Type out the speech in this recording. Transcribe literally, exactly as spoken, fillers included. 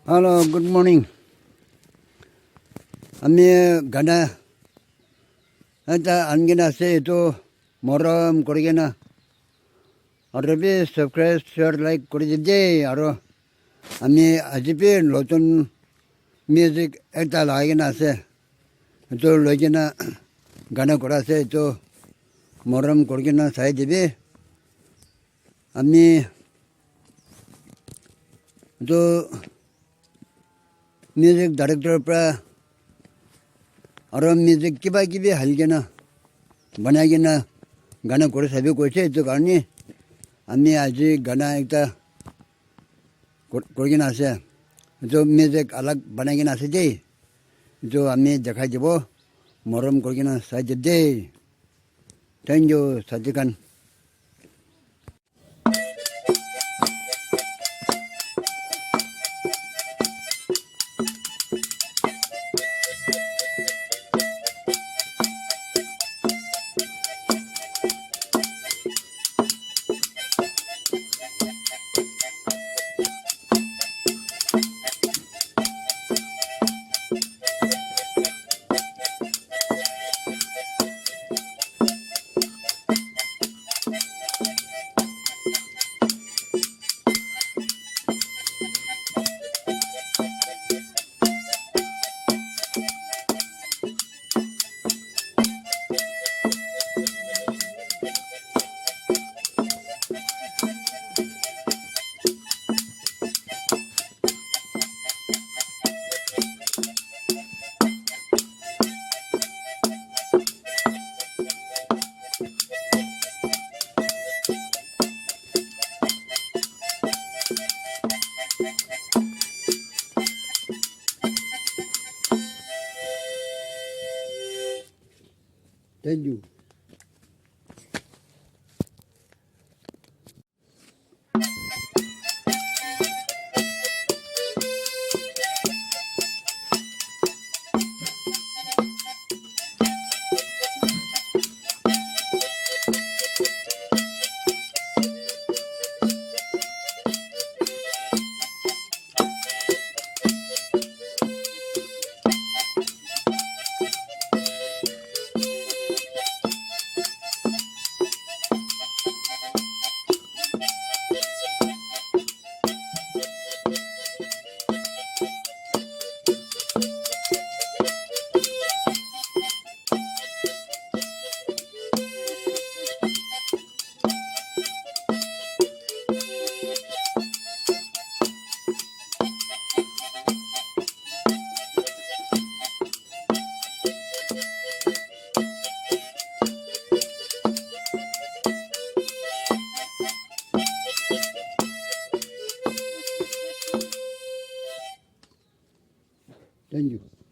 Hello, good morning. Ami gana ekta angina ase, etu morom kurikena aru bi subscribe, share, like kuri dide. Aru ami aji bi notun music ekta lagai kena ase, etu loi kena gana kura ase, etu morom kurikena sai dibi. Ami etu music director pra aru music kiba kibi hali kena banai kena gana kuri sabi koise, etu karne ami aji gana ekta kuri kena ase, etu music alag banai kena ase de, etu ami dekhai dibo, morom kurikena sai dide. Thank you, sathi khan. Thank you. Thank you.